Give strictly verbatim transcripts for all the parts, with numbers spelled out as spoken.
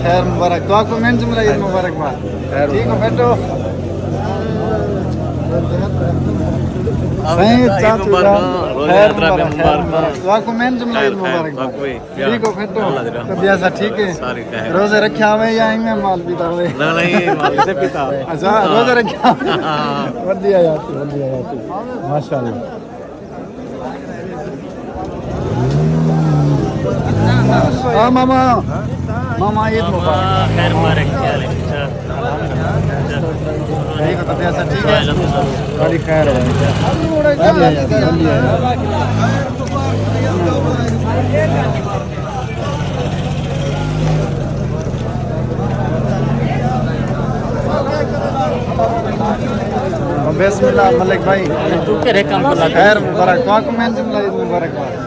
خیر مبارک، تہاکوں من جملہ عید مبارک باد۔ ٹھیک ہو بیٹو؟ سائیں، چاچو جان، خیر مبارک، خیر مبارک۔ تہاکوں من جملہ عید مبارک باد۔ ٹھیک ہو بیٹو؟ طبیعت سا ٹھیک ہے؟ روزے رکھیا ہوئے یا ایویں مال پیتا ہوئے؟ نہ، نہ، یہ مال سے پیتا۔ اچھا، روزے رکھیا ہوئے۔ ودیا یار، ودیا یار۔ ماشاءاللہ۔ ہاں ماما، ماما عید مبارک۔ خیر مبارک، کیا حال ہے؟ ٹھیک ہو؟ طبیعت سب ٹھیک ہے؟ بڑی خیر ہے۔ بسم اللہ ملک بھائی۔ تو کیڑھے کم کوں لڳا؟ خیر مبارک، تہاکوں من جملہ عید مبارک باد۔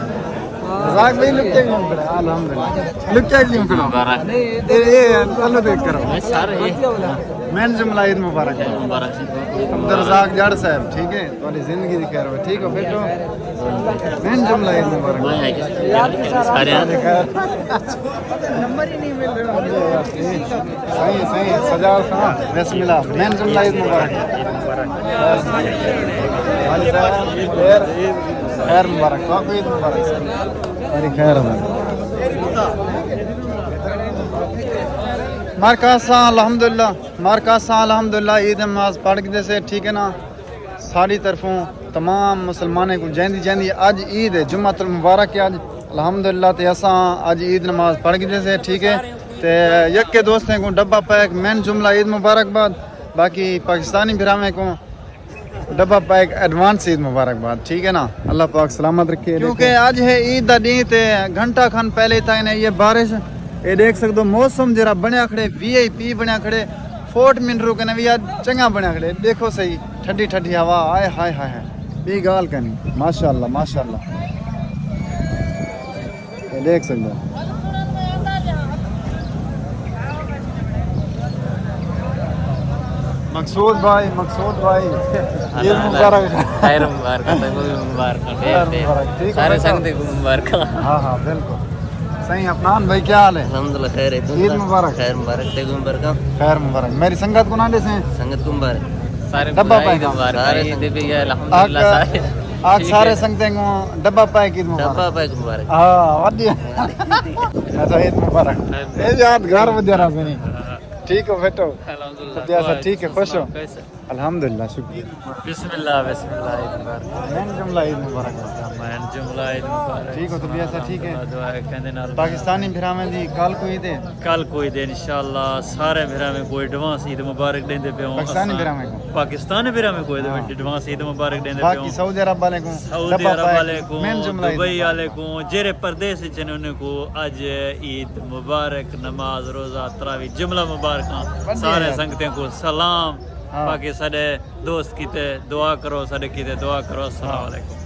رزاق بھائی لکے کیوں کھڑا؟ الحمدللہ۔ لکے کیوں کھڑا؟ مبارک۔ اے، اے، اللہ دیکھ کرو۔ میں سارے من جملہ عید مبارک۔ مبارک۔ عبدالرزاق جڑ صاحب، ٹھیک ہے؟ تہاݙی زندگی دی خیر ہوئے۔ ٹھیک ہو، فٹ ہو؟ من جملہ عید مبارک۔ سارے۔ نمبر ہی نہیں مل رہا۔ صحیح، صحیح، سجاد خان، بسم اللہ، من جملہ عید مبارک۔ خیر، خیر مبارک، آپ کو عید مبارک۔ ساری خیر ہے۔ مارکا سا الحمدللہ، مارکا سا الحمدللہ، عید نماز پڑھ کے سے، ٹھیک ہے نا؟ ساری طرفوں تمام مسلمانیں کوں جیندی جیندی اڄ عید ہے، جمعۃ المبارک ہے اڄ۔ الحمدللہ تے اساں اڄ عید نماز پڑھ گھدے سے، ٹھیک ہے۔ تے یکے دوستیں کوں ڈبہ پیک من جملہ عید مبارکباد، باقی پاکستانی بھراویں کوں ڈبہ پیک ایڈوانس عید مبارکباد، ٹھیک ہے نا۔ اللہ پاک سلامت رکھے۔ کیونکہ اڄ ہے عید دا ݙینہہ تے گھنٹہ کھن پہلے تائیں نے یہ بارش، اے ݙیکھ سڳدو موسم جیڑھا بݨیا کھڑے، وی آئی پی بݨیا کھڑے، فورٹ منرو کنے وی اڄ چنڳا بݨیا کھڑے۔ ݙیکھو صحیح، ٹھڈی ٹھڈی ہوا، آئے ہائے ہائے ہائے، ٻئی ڳالھ کائنی۔ ماشاءاللہ، ماشاءاللہ۔ اے ݙیکھ سڳدو۔ مقصود بھائی، مقصود بھائی، عید مبارک۔ خیر مبارک، تیکوں وی مبارک۔ خیر مبارک، ٹھیک ہے سارے بیٹا؟ سنگتیں کوں مبارک۔ ہاں، ہاں، بالکل۔ سائیں عفنان بھائی، کیا حال ہے؟ الحمدللہ، خیر ہے۔ عید مبارک۔ خیر مبارک، تیکوں مبارک۔ خیر مبارک۔ میری سنگت کوں نہ ݙیسیں؟ سنگت کوں مبارک۔ سارے ݙبہ پائے عید مبارک۔ سارے سنگت۔ الحمدللہ، آکھ، سارے۔ آکھ، ٹھیک سارے ہے۔ سنگتیں کوں ݙبہ پائے عید مبارک۔ ݙبہ پائے عید مبارک۔ ہاں، ودی۔ اچھا، عید مبارک۔ خیر۔ اے یاد گھر ودیا رہا سنی۔ ٹھیک ہو بیٹو؟ الحمدللہ۔ طبیعت سب ٹھیک ہے، خوش ہو؟ کیسے؟ الحمدللہ، شکریہ۔ بسم اللہ، بسم اللہ، عید مبارک۔ من جملہ عید مبارک۔ من جملہ عید مبارک۔ ٹھیک ہو، طبیعت سب ٹھیک ہے؟ دعا ہے، کہندے نال۔ پاکستانی بھراویں دی کل کوں عید ہے؟ کل کوں عید ہے، انشاءاللہ سارے بھراویں کوں ایڈوانس عید مبارک ݙیندے پئے ہوں۔ پاکستانی اساں بھراویں کوں؟ پاکستانی بھراویں کوں ہاں۔ ایڈوانس عید مبارک ݙیندے پئے باقی ہوں۔ سعودی عرب والے کوں، سعودی ڈبہ عرب پائے، والے کوں، من جملہ عید دبئی مبارک۔ والے کوں، جیڑھے پردیس وچ ہن انہیں کوں اڄ عید مبارک، نماز، روزہ، تراویح، جملہ مبارکاں۔ ودی سارے یار۔ سنگتیں کوں سلام۔ ہاں۔ باقی ساݙے دوست کیتے دعا کرو، ساݙے کیتے دعا کرو۔ السلام ہاں۔ علیکم۔